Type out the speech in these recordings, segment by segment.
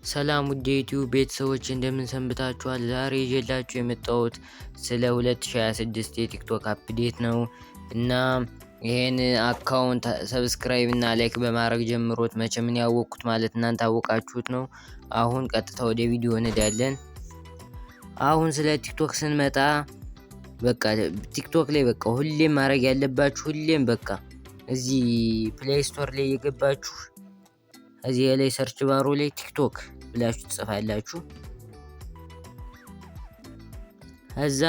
ሰላም ውድ የዩቲዩብ ቤተሰቦች፣ እንደምን ሰንብታችኋል? ዛሬ ይዤላችሁ የመጣሁት ስለ 2026 የቲክቶክ update ነው እና ይሄን account subscribe እና like በማድረግ ጀምሮት። መቼም እኔ ያወቅኩት ማለት እናንተ አወቃችሁት ነው። አሁን ቀጥታ ወደ ቪዲዮ እንሄዳለን። አሁን ስለ ቲክቶክ ስንመጣ በቃ ቲክቶክ ላይ በቃ ሁሌም ማድረግ ያለባችሁ፣ ሁሌም በቃ እዚህ Play Store ላይ የገባችሁ እዚህ ላይ search bar ኡ ላይ ቲክቶክ ብላችሁ ትጽፋላችሁ። ከዛ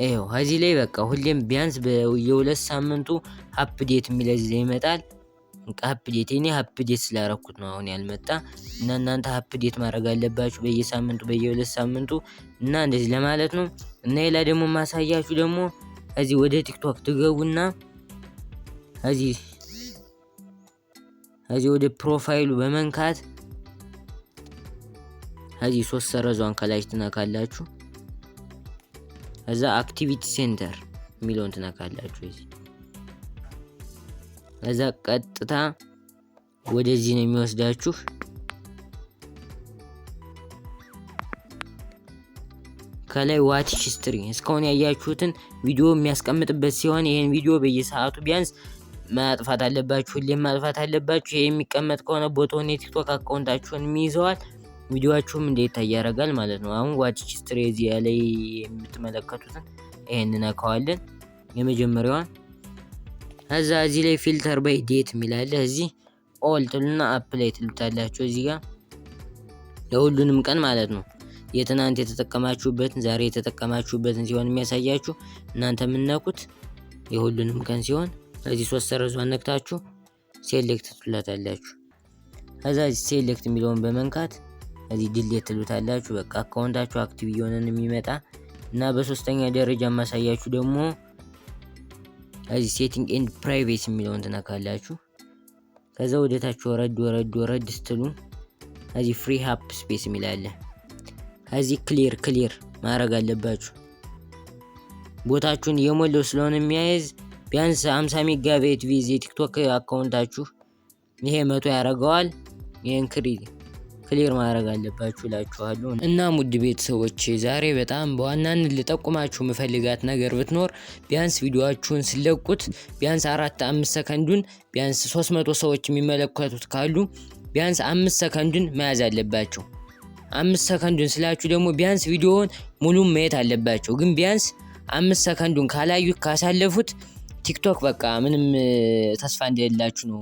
ይኸው እዚህ ላይ በቃ ሁሌም ቢያንስ በየ2 ሳምንቱ update የሚል እዚህ ላይ ይመጣል። በቃ update፣ እኔ update ስላረኩት ነው አሁን ያልመጣ። እና እናንተ update ማድረግ አለባችሁ በየሳምንቱ፣ በየ2 ሳምንቱ እና እንደዚህ ለማለት ነው። እና ሌላ ደግሞ ማሳያችሁ ደግሞ እዚህ ወደ ቲክቶክ ትገቡና እዚህ ወደ profile ኡ በመንካት እዚህ ሶስት ሰረዟን ከላይ ትነካላችሁ። ከዛ activity center የሚለውን ትነካላችሁ። እዚህ ከዛ ቀጥታ ወደዚህ ነው የሚወስዳችሁ። ከላይ watch history እስካሁን ያያችሁትን ቪዲዮ የሚያስቀምጥበት ሲሆን ይህን ቪዲዮ በየሰዓቱ ቢያንስ ማጥፋት አለባችሁ። ሁሌም ማጥፋት አለባችሁ። ይሄ የሚቀመጥ ከሆነ ቦታውን የቲክቶክ account ኣችሁን የሚይዘዋል፣ ቪዲዮአችሁም እንዲታይ ያደርጋል ማለት ነው። አሁን watch history እዚህ ላይ የምትመለከቱትን ይሄን እንነካዋለን፣ የመጀመሪያዋን። ከዛ እዚህ ላይ filter by date የሚል አለ። እዚህ all ትሉና apply ትሉታላችሁ። እዚህ ጋር የሁሉንም ቀን ማለት ነው። የትናንት የተጠቀማችሁበትን፣ ዛሬ የተጠቀማችሁበትን ሲሆን የሚያሳያችሁ እናንተ የምትነኩት የሁሉንም ቀን ሲሆን እዚህ ሶስት ሰረዟን ነክታችሁ select ትሉታላችሁ። ከዛ select የሚለውን በመንካት እዚህ delete ትሉታላችሁ። በቃ account ኣችሁ active እየሆነ ነው የሚመጣ። እና በሶስተኛ ደረጃ የማሳያችሁ ደግሞ እዚህ setting and privacy የሚለውን ትነካላችሁ። ከዛ ወደታች ወረድ ወረድ ወረድ ስትሉ እዚህ free up space የሚል አለ። እዚህ clear clear ማድረግ አለባችሁ። ቦታችሁን የሞላው ስለሆነ የሚያይዝ ቢያንስ 50 ሜጋባይት ቢይዝ የቲክቶክ account ኣችሁ ይሄ 100 ያደርገዋል። ይህን clear clear ማድረግ አለባችሁ እላችኋለሁ። እና ውድ ቤተሰቦች፣ ዛሬ በጣም በዋናነት ልጠቁማችሁ የምፈልጋት ነገር ብትኖር ቢያንስ ቪዲዮአችሁን ስትለቁት ቢያንስ 4 5 ሰከንዱን፣ ቢያንስ 300 ሰዎች የሚመለከቱት ካሉ ቢያንስ 5 ሰከንዱን መያዝ አለባቸው። 5 ሰከንዱን ስላችሁ ደግሞ ቢያንስ ቪዲዮውን ሙሉን ማየት አለባቸው። ግን ቢያንስ 5 ሰከንዱን ካላዩት፣ ካሳለፉት ቲክቶክ በቃ ምንም ተስፋ እንደሌላችሁ ነው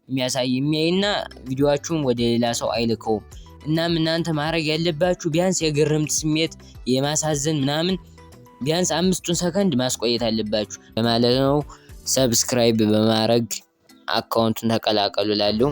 የሚያሳይ የሚያይና ቪዲዮአችሁን ወደ ሌላ ሰው አይልከውም። እናም እናንተ ማድረግ ያለባችሁ ቢያንስ የግርምት ስሜት፣ የማሳዘን ምናምን ቢያንስ 5ቱን ሰከንድ ማስቆየት አለባችሁ ለማለት ነው። Subscribe በማድረግ account ኡን ተቀላቀሉ እላለሁ።